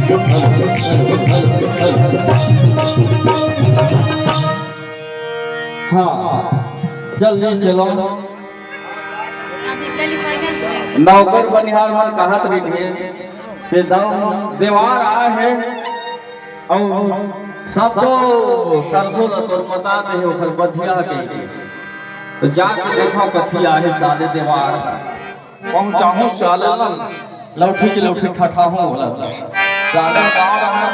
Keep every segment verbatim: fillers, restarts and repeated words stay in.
हाँ, चल जी, चलो। नौकर बनिहार मन कहत रहिथे कि दव-, देवार आए हे अउ सबो सरसों ल तोर बता दे हे, ओखर बधिया के। त जाके देखा कथी आहे साले देवार। पहुंचाहूं साले ल, लौठी के लौठी ठठाहूं ओला। साले गाँव रहा।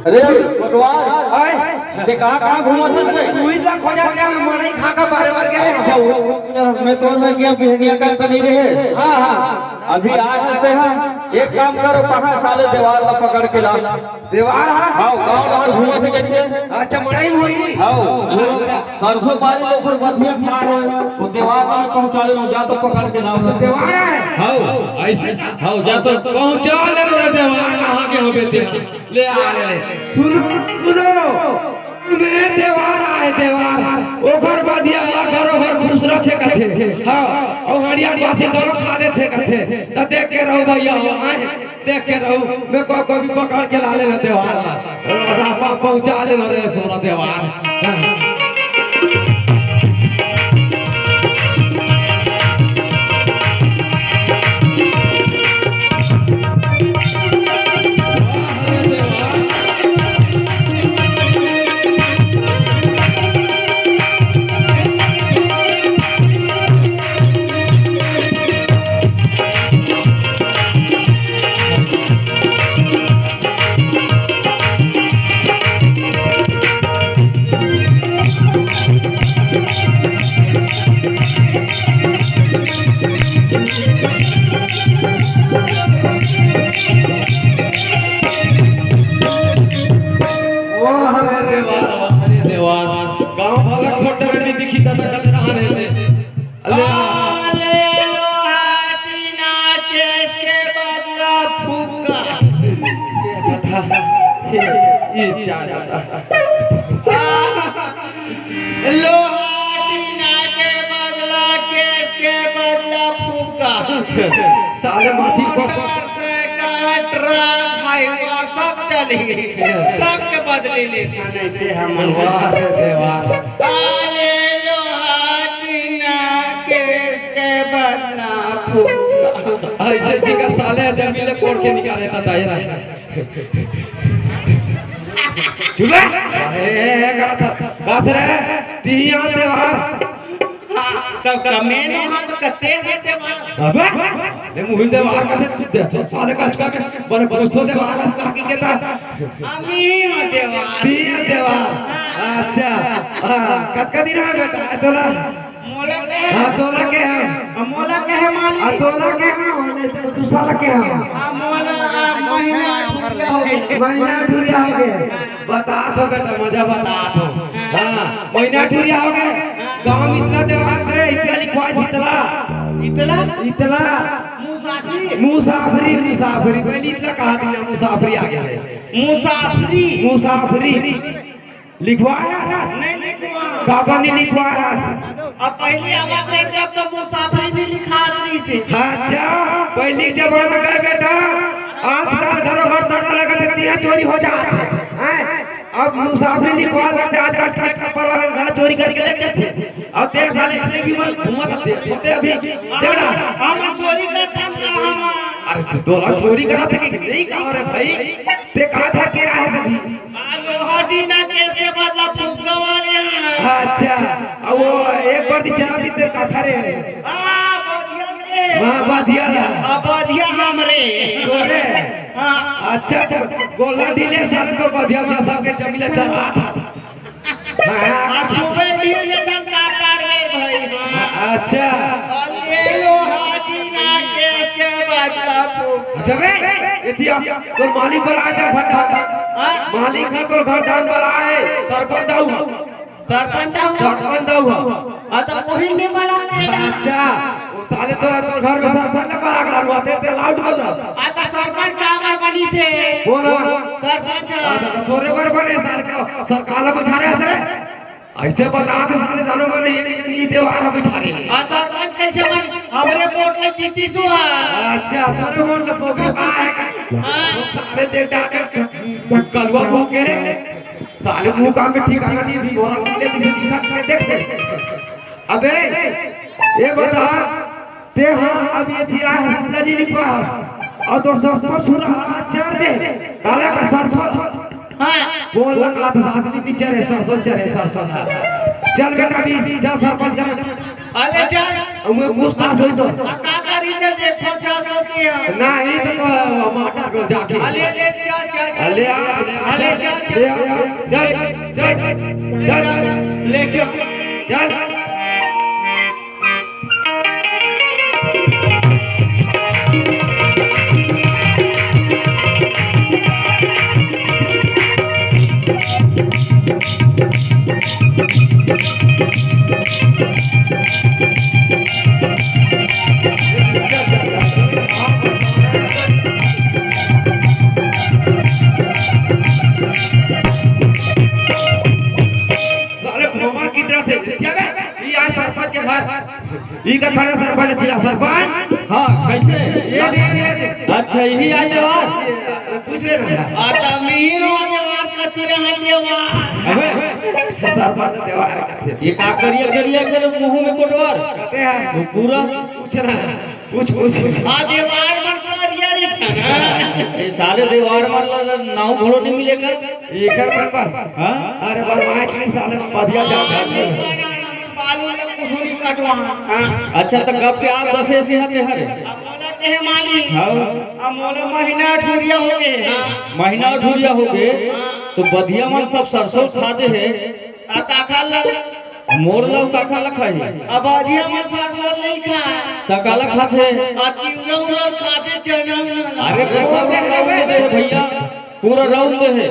अरे कोटवार, आय। ते कहाँ, कहाँ घूमत हस बे? तू ही ला खोजत रहे, मड़ई खा के बारे बार गे रहे। अच्छा, वो, वो, मैं तो मैं क्या बिहनिया का तो नहीं रहे। हाँ, हाँ। अभी आज से हम एक काम करो, कहाँ साले देवार ला पकड़ के ला। देवार हा? हाँ, गाँव बाहर घूमत हे कैसे? अच्छा, मड़ई में होई? हाँ, वो सरसों पारी ला ओकर बधिया ठाढ़ हे, वो देवार ला पहुँचा ले, जा तो पकड़ के लाओ। देवार हे? हाँ, ऐसे? हाँ, जा तो पहुँचा ले रे देवार, कहाँ के हो बेटे? ले आ रे। सुनो, सुनो, मैं देवार आए, देवार। ओकर बधिया ला घरो घर घुसरत हे कथे। हाँ, अउ हड़िया पासी दोनों खा लेथे कथे। त देख के रहो भैया, हो आए। देख के रहू, मैं को, को भी पकड़ के ला लेना देवार ला। रापा पहुंचा लेना रे सोना देवार। वाह रे देवा, वाह रे देवा। गाँव वाला खोट में भी दिखी दादा कचरा आने ले। अरे। अरे लोहा टीना केस के बदला फूका। ये कथा, ये, ये क्या कथा? लोहा टीना के बदला केस के बदला फूका। साले माटी को मोटर से काट रहा है, वो सब चली, सबके बदले लेता नहीं थे हम। वाह रे देवा। साले लोहा टीना केस के बदला फूका। ऐसे बिगड़ साले जमीन ले कोड़ के निकाले ता ताई रा। चुप रे। ए, ए, ए, का था? का थे रे? तिही आते बाहर। हाँ, तब कमे न हो तो कते है ते बाहर। अबे, ले मुहिल दे बाहर का थे, सुध दे, तो साले का अच्छा के, बड़े बड़े सो दे बाहर, का की कहता? अमी हो दे बाहर। तिही आते बाहर। अच्छा, हाँ, कतका दिन है बेटा, तोला? मोला के हाँ, तोला के हाँ। आ, मोला के है मालिक। आ, तोला के हाँ, होने से तू साला के हाँ। आ, मोला, आ, महीना ठुरिया हो गए। महीना ठुरिया हो गए। बता तो बेटा, मजा बता तो। हाँ, महीना ठुरिया हो गए। गाँव में इतना देवार करे, इतना लिखवाए इतना। इतना? इतना। मुसाफिर। मुसाफरी, मुसाफरी। पहले इतना कहा था, मुसाफरी आ गया है। मुसाफरी। मुसाफरी। लिखवाया? नहीं लिखवाया। काबर नहीं लिखवाया? अब पहली आवाज रही तब तो मुसाफरी भी लिखा रही थी। अच्छा, पहली जमाना का बेटा, आजकल घरों घर ताला लगा देती है, चोरी हो जाती है। हैं? अब मुसाफरी लिखवा लेते, आजकल ट्रैक्टर पर वाला घर चोरी करके ले जाते। अब तेरे साले इतने भी मत घूमत थे, होते अभी। देखना। हम चोरी करते हम कहाँ? अरे, तो चोरी करा थे कि नहीं कहा रे भाई? ते कहा था क्या है अभी? आ लोहा टीना केस के बदला फुग्गा वाले हैं। अच्छा, अब वो एक बार भी चला दी तेरे का था रे। आ, बधिया रे। हाँ, बधिया रे। आ, बधिया हमरे। तोरे। अच्छा, अच्छा, गोला ढीले सारे तो बधिया में सबके जमीला चला था। हाँ। आ सुबह ढील एकदम तार तार रे भाई। हाँ। अच्छा। और ये लो हाथी ना के, के बात आपको। अच्छा बे, इतिया तो मालिक बला जा भट्टा। हाँ? मालिक है तो घर डाल बला है, सरपंच आऊ। सरपंच आऊ। सरपंच आऊ। आ तो वही ने बला है ना। अच्छा, वो साले तो, तो घर में सरपंच ने बला कर हुआ, ते, ते लाउड बजा। आ तो सरपंच का हमार बनी से। बोलो। सरपंच। आ तो तोरे बर बने साले का, सर काला बुझा रहे हैं। ऐसे बता दे साले, जानो मैंने ये, ये, ये देवारा बिठा रहे हैं। आ सरपंच कैसे बन? हमारे वोट में जीती सु है। अच्छा, तोरे वोट में पोखर का है। हाँ। साले दे डाके, कलवा हो के। साले मुंह काम में ठीक नहीं दी, बोरा ले, तुझे दिखा के देख दे। अबे, ये बता, ते हाँ अब ये दिया है नदी के पास, और तो सब कुछ सुना चल दे, काला का सरसों। हाँ। बोल लगा तो आदमी की चले सरसों, चले सरसों। चल बेटा, भी जा सरपंच जा। अरे चल। अब मैं पूछताछ होई तो। आ का करी ते देखो चाहत होती है। नहीं तो माटा को जाके। अले ले चल, चल, चल। अले आ, अले चल, चल। ले आ, चल, चल, चल। ले चल। चल। साले भगवान की तरफ से, क्या बे? ये आज सरपंच के घर। ई का थाना सरपंच, जिला सरपंच। हाँ, कैसे? ये दे, ये दे। अच्छा, यही आए देवार? पूछ ले ना। आ, तमीरो देवार, कतिरा देवार। अबे, सरपंच देवार। ये का करिया, करिया के मुंह में कोटवार? कहते हैं। वो पूरा? पूछ रहा है। पूछ, पूछ, पूछ। आ, देवार मन पर यारी था ना। ये साले देवार मन ला नाव घोड़ो नहीं मिलेगा। एकर मन पर? हाँ? अरे, बलवाए के साले बढ़िया जा, जा, जा। बालू ले कुसुरी कटवा। हाँ। अच्छा, तो कब के आप दसे से हते हरे? अब मोला कहे मालिक। हाँ। अब मोला महीना अठुरिया हो गए। हाँ। महीना अठुरिया हो गए, हाँ। तो बधिया मन सब सरसों खा दे है। आ काखा ला? मोर ला काखा ला खाही? अब बधिया मन सरसों नहीं खा। त काला खाथे? आ तिवरा उरा खाथे, चना उना। अरे, पूरा राउंड दे है भैया, पूरा राउंड दे है।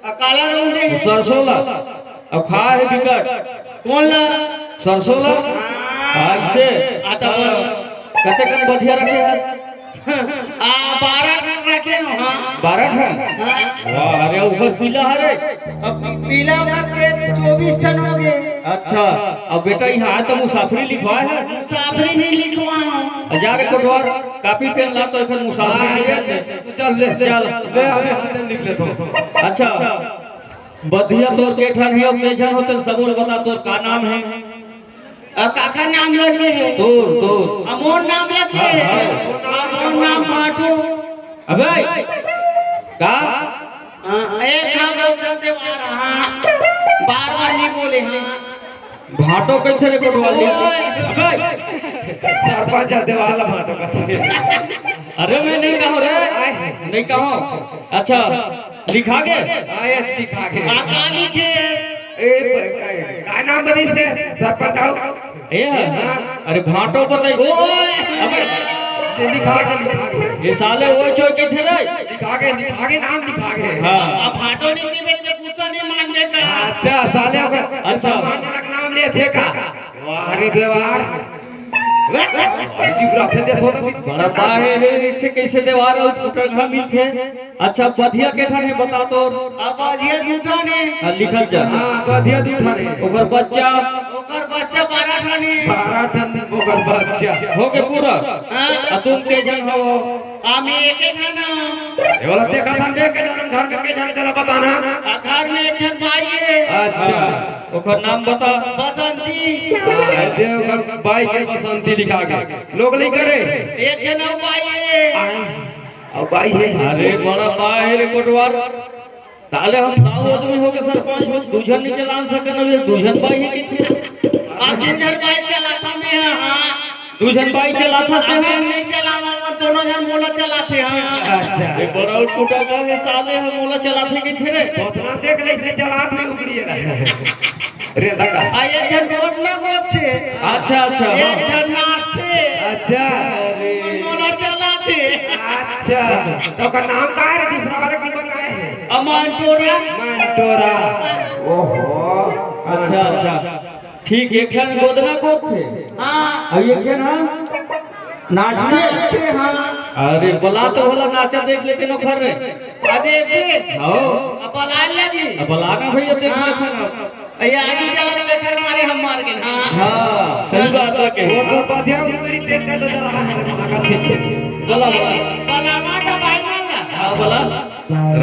आ काला राउंड दे है? सरसों ला। अब खा है बिकट। कौन ला? सरसों ला। हाँ। आज से। आ, तब कते कन बधिया रखे है? आ, बारह ठन रखे हो, हाँ। बारह ठन? हाँ। वाह, अरे, ऊपर पीला हरे। अब पीला करके चौबीस ठन हो गए। अच्छा, अब बेटा, यहाँ आए तो मुसाफरी लिखवाए है? मुसाफरी नहीं लिखवाए हो। जा रे कोटवार, कॉपी पेन ला तो फिर मुसाफरी हाँ, लिख ये लेते। चल, ले, ले, चल। ले, अभी हाथ में लिख लेता हूँ। अच्छा, बधिया तोर के ठन है, और के झन होते, सबो ल बता, तोर का नाम है? अ, काखर नाम लगे हे? तोर, तोर। अ, मोर नाम लगे हे? हाँ, हाँ। अ, मोर नाम भाटो। अबे, का? हाँ, एक नाम बोल दे, देवारा, हाँ। बार-बार नहीं बोले, हाँ। भाटो कैसे रे कोटवाली? ओए। अबे। सरपंच देवाला भाटो का। अरे, मैं नहीं कहूँ रे। आए। नहीं कहूँ। अच्छा। लिखा गे? हाँ, ये लिखा गे। आ, का लिखे? ए, का नाम बनी से? सरपंच आऊ। ए, हाँ। अरे, भाटो बताई। ओए! अबे। ये लिखा गे, लिखा गे। ये साले वो जो के थे रे? लिखा गे, लिखा गे, नाम लिखा गे। हाँ। अब भाटो नहीं थी, मैं तो कुछ नहीं मान लेता। अच्छा, साले को अच्छा। सम्मानजनक नाम ले थे का? वाह रे देवार। बड़ा पाहे रे, इससे कैसे देवार और टूटल ना मिलथे? अच्छा, बधिया के ठन हे, बता तो। अब बधिया दू ठन हे। हाँ, लिखत जा। हाँ, बधिया दू ठन हे। ओकर बच्चा? ओकर बच्चा बारह ठन हे। बारह ठन ओकर बच्चा। हो के पूरा? हाँ। आ तुम के झन हो? हम एक एक झन हो। ये वाला देखा था, देख के झन, घर में के झन, चला बताना। आ घर में एक झन बाई हे। अच्छा। हाँ, ओकर नाम बता। बसंती। हाँ, ये ओकर बाई के बसंती लिखा के। लोग नहीं करे। एक झन अउ बाई हे। आए। अउ बाई हे। अरे बड़ा बाई हे रे कोटवार। ताले हम साहू आदमी होके सरपंच हो, दू झन नहीं चला सकन, अब ये दू झन बाई हे किथे? आ दू झन बाई चलाता मैं, हाँ। दू झन बाई चलाता मैं, हाँ। नहीं चलावा, दोनों झन मोला चलाथे, हाँ। अच्छा। ये बड़ा उटपुटा का है, साले है, मोला चलाथे कहिथे रे। ओतना देख ले, इसने चलात नहीं उगड़ी है। रे दादा। आ, एक झन गोदना गोदथे। अच्छा, अच्छा, एक हाँ। झन नाचथे। अच्छा। अरे। मोला चलाथे। अच्छा। तो ओकर नाम का है रे? दूसरा वाला की बताए है। अमन टोरा। मन टोरा। ओहो। अच्छा, अच्छा। ठीक, एक झन गोदना गोदथे। हाँ। अउ एक झन, हाँ? नाचथे? नाचथे, हाँ। अरे, बला तो भला नाचा देख लेते न घर रे। अरे, देख। हाँ। अब बला लगी। अब बला ना भैया, देख हाँ। लेते ना। ये आगे चला तो देख मारे हम मार के, हाँ। हाँ, सही बात है के। वो तो पधिया उतरी देख के तो चला। बला, बला। बला ना तो भाई मार ना। हाँ, बला।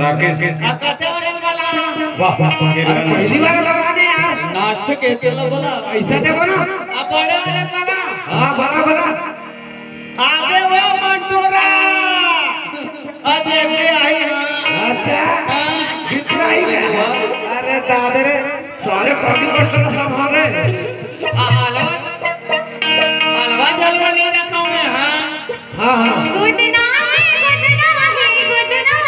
राकेश। आ, कते वाले बला? वाह, वाह, वाह। पहली बार बला ने यार। नाचथे के तेला बला। ऐसा दे बला। आ, बड़े वाले बला। हाँ, बला, बला। आगे वो मंटोरा। आज एक भी आई हाँ। अच्छा। हाँ। कितना ही है? अरे दादा रे, सारे पानी बर्तन सब हो गए। आ, हलवा, हलवा जलवा नहीं रखा हूँ मैं, हाँ। हाँ, हाँ। गुड नाइट, गुड नाइट, गुड नाइट।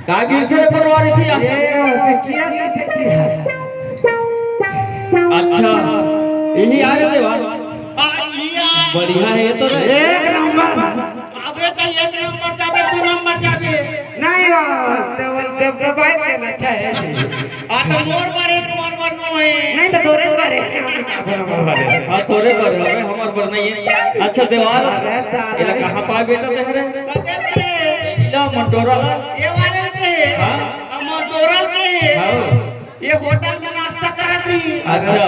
का गिरथे रे परवारी थी? ये, ये किया नहीं थे, किया। अच्छा, यही आ रहे थे बात। बढ़िया है ये तो रे। एक नंबर। अबे तो एक नंबर जाबे, दो नंबर जाबे। नहीं, वो तो, वो तो, तो बाइक में अच्छा है। आ, तो मोर पर है, तुम्हार पर नो है। नहीं, तो तोरे पर है। हाँ, तोरे पर है, हमार पर नहीं है। अच्छा, देवार, अरे, साला। एला कहाँ पाए बेटा तेरे? कते से? इला मंटोरा ला। ये वाले से। हाँ। आ, मंटोरा से। हाँ। ये होटल में नाश्ता करत रही। अच्छा।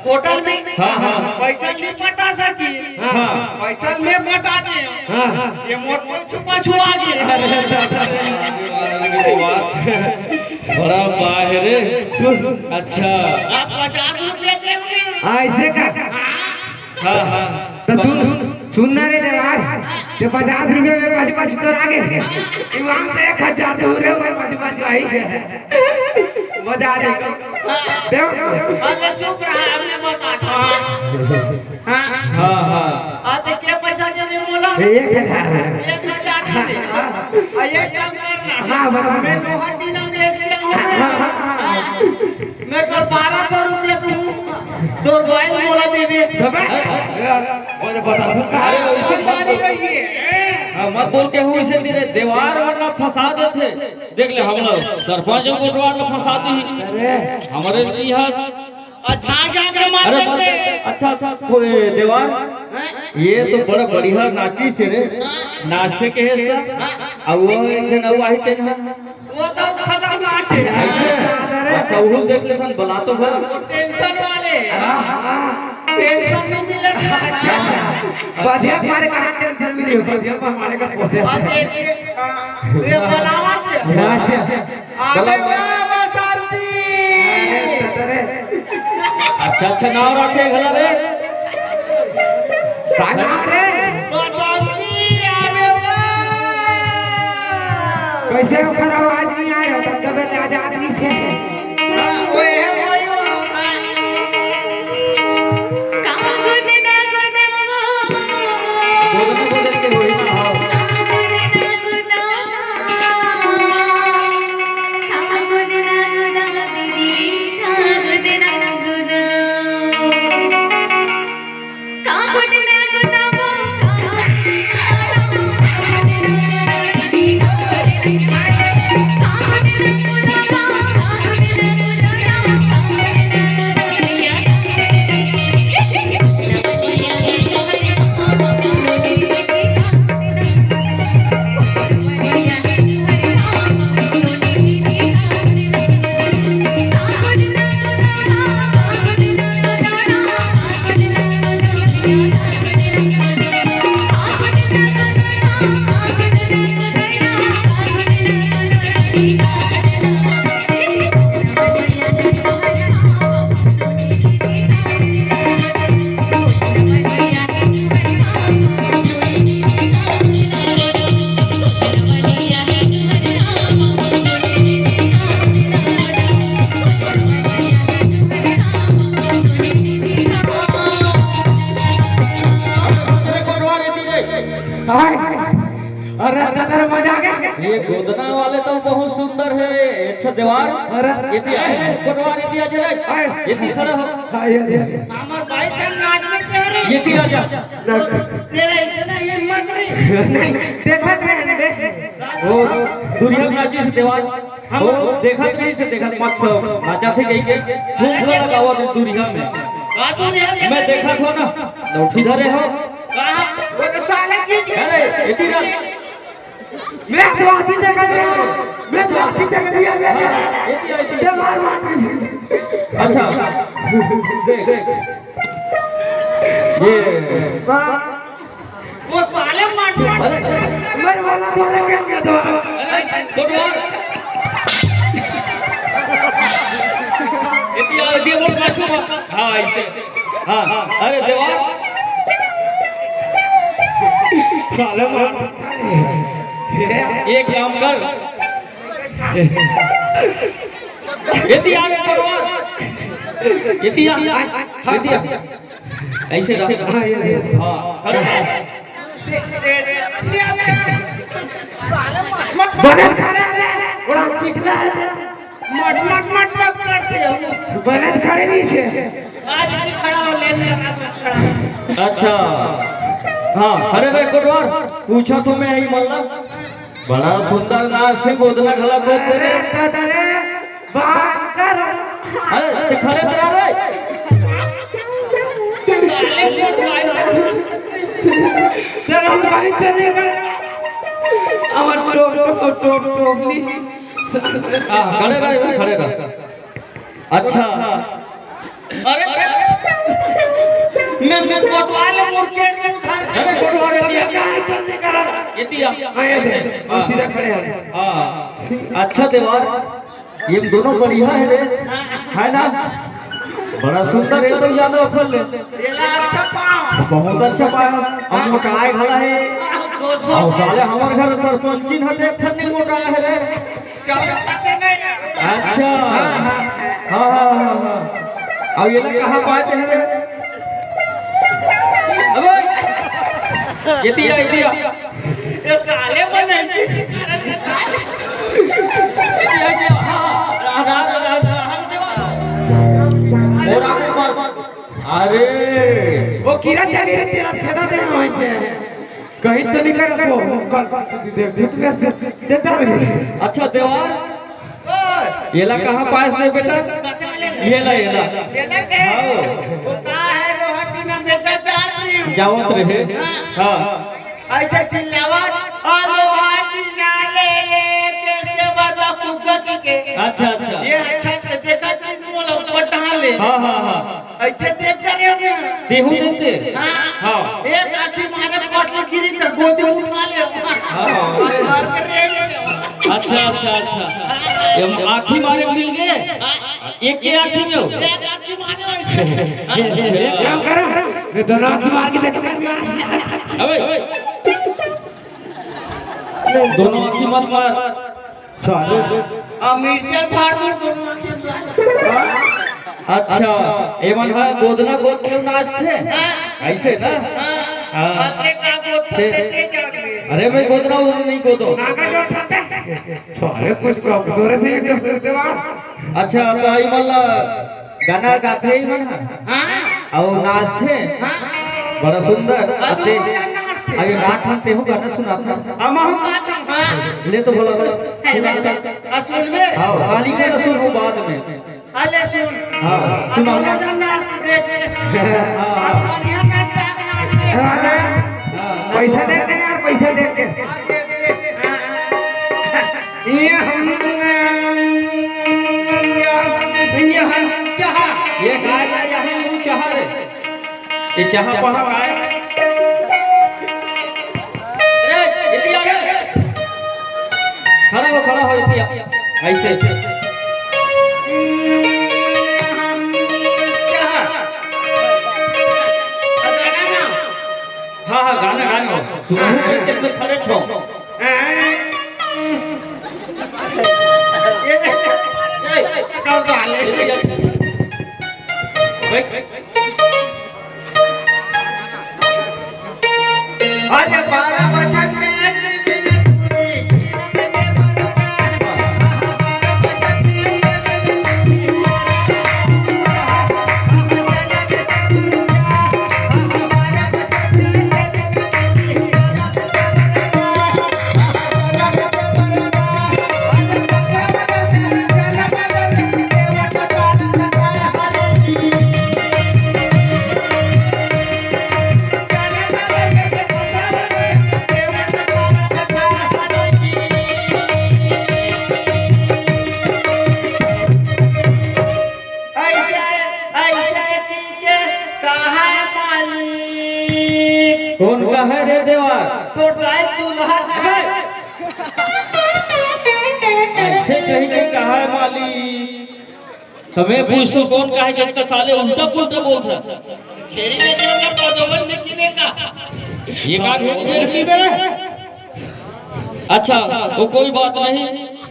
होटल में हाँ, हाँ। पैसा नहीं पटा सकी। हाँ। पैसा में पटा दे। हाँ। ये मोर मोर छुपा छुआ गए। अरे, बड़ा बाहरे। सुन, अच्छा। आप पचास रुपये दे। हाँ, ऐसे का? हाँ, हाँ। तो सुन, सुन ना रे देवार, ये पचास रुपये में पाँच पाँच तो आ गए। इमाम से एक हजार तो हो रहे, भाई, पाँच पाँच आई है। मजा आ जाएगा। देव। अरे चुप रहा, हमने बताता। हाँ। हाँ, हाँ। आ, तो क्या पैसा देने बोला? एक हजार। एक हजार देने। आ, ये काम करना। हाँ, बराबर। मैं लोहा टीना बेच दिया हूँ। हाँ, हाँ, हाँ, हाँ। मैं कल बारह सौ रुपया दूँ, तो बाईस बोला देवे। अबे, अरे बता, अरे, वैसे मत बोल। हाँ, मत बोल के हूँ इसे तेरे देवार वरना फंसा देथे। देख ले, हम लोग सरपंच कोटवार ला फंसा दी। अरे। हमारे यहाँ अच्छा, जा के मार अरे, देते। अच्छा, अच्छा, कोई देवार, हैं? ये तो बड़ा बढ़िया नाची से रे। हाँ। नाचे के है सर। हाँ। अब वो एक जन अउ आही तेन है। वो तो खतरनाक है। ऐसे? अच्छा, वो देख ले, बला तो भर। वो टेंशन वाले। हाँ, हाँ। टेंशन नहीं मिले। बढ़िया मारे कहाँ टेंशन मिली? बढ़िया मारे का कोशिश। हाँ, ये, ये, हाँ, ये बनावट है। अच्छा। अबे वाह, बसंती। अच्छा, अच्छा नाम रखे घला रे। का नाम रे? बसंती, अबे वाह। कैसे ओकर आवाज नहीं आया, तब तबे ले आजा आदमी से। हाँ, ओए है, ओए हो। कागुन ना ये गोदना वाले तो बहुत सुंदर है। अच्छा देवार, अरे। ये भी आए, कोटवार ये भी आ जाए। आए। ये भी खड़ा हो। हाँ, ये, ये। हमर भाई से नाच में तेरे। ये भी आ जा। तेरे इतना हिम्मत नहीं। देखत रहे, देख। वो दुरिया में नाचिस देवार। वो देखत नहीं से देखत मत सब। नाचा थे कहीं के। खूब भला लगावा दे दुरिया में। मैं देखत हो ना। लौठी धरे हो। कहाँ? वो तो साले की अरे, इसी ना। मैं तो अभी तक आ गया। मैं तो अभी तक नहीं आ गया। ये क्या है? ये मार मार। अच्छा। देख, देख। ये। वो साले मार मार। अरे। मैं वाला तो क्या किया तो? अरे, कोटवार। इतिहास ये बोल, मैं तो हाँ, ऐसे। हाँ, हाँ। अरे देवा। साले मार। ये काम कर। इतिहास ये बोल। इतिहास। इतिहास। ऐसे रख। हाँ, ये, ये। हाँ, खड़े। बने खड़े रहे, बड़ा चिकना है। मत, मत, मत, मत करते हो। बने खड़े नहीं थे। आज भी खड़ा हो, लेने लगा, खड़ा। अच्छा। हाँ, अरे रे कोटवार, पूछा तो मैं ही मल्ला। बड़ा सुंदर नाच से गोदना घला को तेरे। अरे, दादा रे, बात कर। अरे, ते खड़े तो रह रे। तेरा भाई तेरे का। अमर टोप, टोप, टोप, टोप, टोप। हाँ, खड़े रह, खड़े रह। अच्छा। अरे, मैं, मैं कोतवाल मोर के उठा। अरे, कोतवाल दिया। ये दिया। हाँ, ये दे। हम सीधा खड़े हैं। हाँ। अच्छा देवार, ये दोनों बढ़िया है रे, है ना? बड़ा सुंदर है तो यादव फल। ये ला अच्छा पाँव। बहुत अच्छा पाँव। अब मोटाए घला है। बहुत, बहुत। और साले हमारे घर सरपंची न देख खन्ने मोटा है रे। चल, पता नहीं। अच्छा। हाँ, हाँ। हाँ, हाँ, हाँ, हाँ। अब ये लोग कहाँ पाए थे रे? अबे, ये दिया, ये दिया। ये साले बने। ये दिया, ये दिया। हाँ, हाँ, हाँ, हाँ, हाँ, हाँ, हाँ। और आगे बढ़। अरे, वो किरण जा रही है, तेरा छेदा दे रहा हूँ इसे। कहीं तो नहीं कर रखो। कल, कल, देख, देख, देख, देख, देख, देख। अच्छा, देवार, येला कहाँ पास दे बेटा? येला, येला। हाँ। जावत रहे। हाँ। ऐसे चिल्लावत, "आ लोहा की ना ले ले, तेरे से बड़ा फुग्गा की के।" अच्छा, अच्छा। ये अच्छा से देखा चीज बोला, ऊपर टहा ले। हाँ, हाँ, हाँ। ऐसे देख कर ये ना। देहू देते। हाँ। हाँ। एक आँखी मारे पट ले गिरी तो गोदी उठा ले। हाँ। मार के रे। अच्छा, अच्छा, अच्छा। ये आँखी मारे मिल गए। एक के आँखी में हो। एक आँखी मारे हो। अच्छा। काम करो। ये दोनों आँखी मार के देखो। अबे। दोनों आँखी मत मार। साले। आ, मिर्चा फाड़ दूं दोनों आँखी में। अच्छा, एमन हा गोदना गोद के नाचथे? हाँ। ऐसे ना? हाँ। हाँ। अरे का गोद ते, ते, ते जान ले। अरे भाई, गोदना उधर नहीं गोदो। नागा जो था। साले कुछ कमजोर से एकदम से देवा। अच्छा, तो आई वाला गाना गाथे ही मन हा? हाँ। अउ नाचथे? हाँ। बड़ा सुंदर। हाँ, अते, दोनों जन नाचथे। अभी रात में तेहू गाना सुनाथा। हम हूँ गाता हूँ। हाँ। ले तो बोला, बोला। सुनाथा। आ, सुन ले। हाँ, खाली के सुन हो बाद में। आ, ले सुन। हाँ, सुनाओ। दोनों जन नाचथे, देख ले। हाँ। आप बढ़िया नाच, नाच, नाच। हाँ। पैसा देते हैं यार, पैसा देते हैं। ये हम, ये हम, ये हम चाहा। ये गाय का यहाँ हम चाहा रे। ये चाहा पहा गाय। ए, ये दिया रे। खड़ा हो, खड़ा हो, ये दिया। ऐसे। ये हम चाहा। हाँ, हाँ, गाना गाना। तुम खड़े छो। अरे बारह बजन में एक मिनट पूरी। समय पूछतो कौन का है जिसका साले उल्टा पुल्टा बोलता। तेरी के तो ना पदोबन में किने का। ये का खेल खेल की मेरे? अच्छा, वो कोई बात नहीं।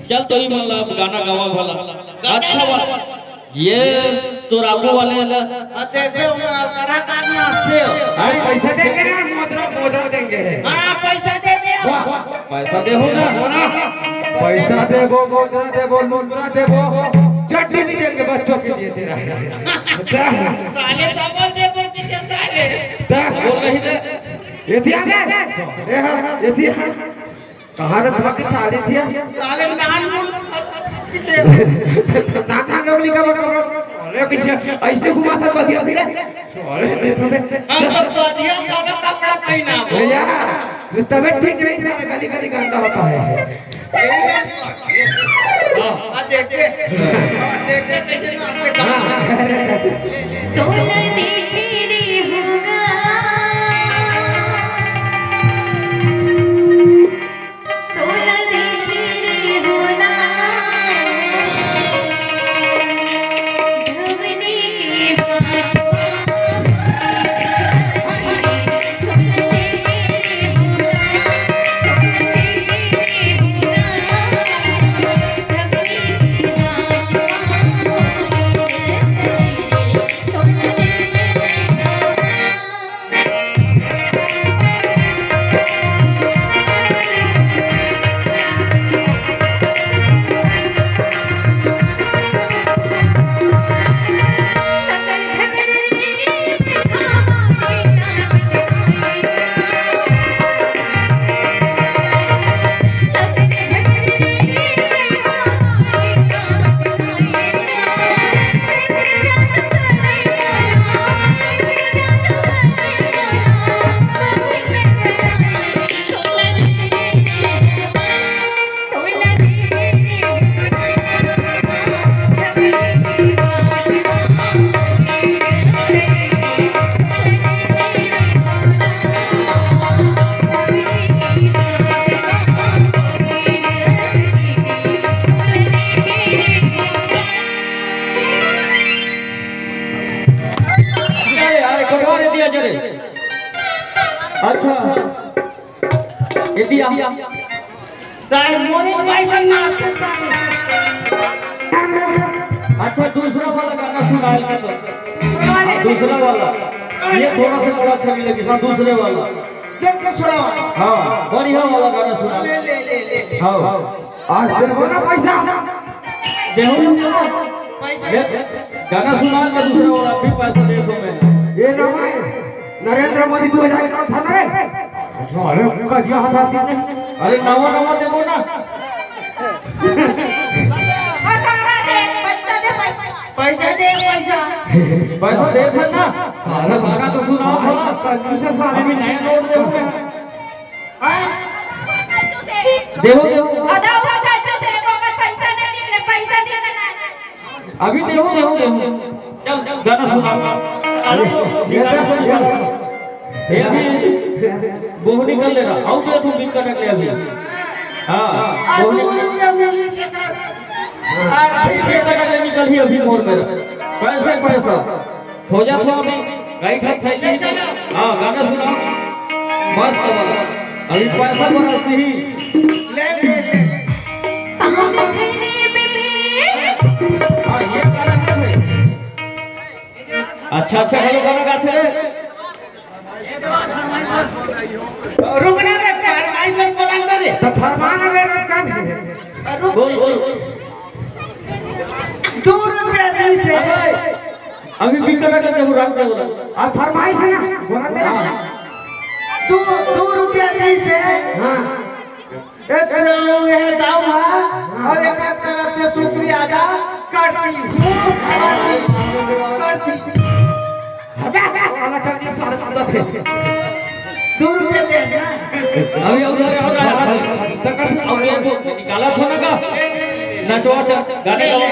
चल तो ही मतलब गाना गावा भला। अच्छा बात। ये तो रामू वाले ला। हाँ, देखो, वो कलाकार नाचते हो। अरे, पैसा देंगे ना, मोदरा, मोदरा देंगे। हाँ, पैसा दे दे। वाह, वाह, पैसा दे हो ना, हो ना। पैसा देबो, मोदरा देबो, लुंदरा देबो, चटनी भी देंगे बच्चों के लिए तेरा। साले सामान दे दो, ठीक है, साले। बोल रही थे। ये दिया ना? ये हाँ, ये दिया। कहाँ रे धमकी साले दिया? साले नान बोल। नान नान लोग निकल, निकल, निकल। अरे पीछे ऐसे घुमा था बदिया दिया। अरे हम तो बदिया वाला कपड़ा पहना हो। भैया, ये तबीयत ठीक नहीं था, गली गली गंदा होता है। हाँ। हाँ, देखते। हाँ, देखते कैसे नाचते। हाँ। तोला देखे रे होगा, तोला देखे रे होगा, धमनी के अरे यार, एक बार ये दिया जरे। अच्छा, ये दिया। साहब, मोरे पैसा ना आते साहब। अच्छा, दूसरा वाला गाना सुना है तो। हाँ, दूसरा वाला। ये थोड़ा सा थोड़ा अच्छा नहीं लगे, हाँ, दूसरे वाला। ये दूसरा वाला। हाँ, बढ़िया वाला गाना सुना। ले, ले, ले, ले, ले। हाँ। आज देखो ना पैसा। देहू ना। पैसा। ये गाना सुना का दूसरा वाला, फिर पैसा दे दो मैं। ये ना भाई, नरेंद्र मोदी दो हजार का था ना रे। अरे, उनका दिया हाथ आती नहीं। अरे, नवा, नवा देबो ना। पैसा दे, पैसा दे, पैसा। पैसा दे, पैसा। पैसा दे, पैसा ना। अरे, गाना तो सुनाओ, भला। अभी नया नोट देबो ना। हाँ? देबो, देबो। आधा हुआ था, तो से एक वक्त पैसा नहीं निकले, पैसा दे देना। अभी देहूँ, देहूँ, देहूँ। चल, चल, गाना सुना। अरे, ये गाना सुन, ये अभी बोहनी कर लेना। आओ तो तुम भी कटक ले अभी। हाँ, बोहनी। अभी ये कटक ले निकल ही अभी मोर में। पैसे, पैसा। हो जा स्वामी, गाई ठाक खाई ली। हाँ, गाना सुना। मस्त वाला। अभी पैसा बना सही। ले, ले, ले। हाँ, ये गाना है। अच्छा, अच्छा, हेलो, गाना गाते रे। रुक ना रे, फरमाइश मत बोला अंदर रे। तो फरमान रे, रुक ना। रुक। बोल, बोल, बोल। दो रुपया दी से। अबे, अभी बिक तक के जरूर रख दे बोला। अब फरमाइश है ना, बोला दे। हाँ। दो, दो रुपया दी से। हाँ। एक तरफ ये दाऊ हा, और एक तरफ से शुक्रिया अदा करती हूँ, करती, करती। दो रुपये दे ना। अभी, अभी, अभी, अभी, अभी, अभी, अभी, निकाला था ना का? नचवा, गाने गावा।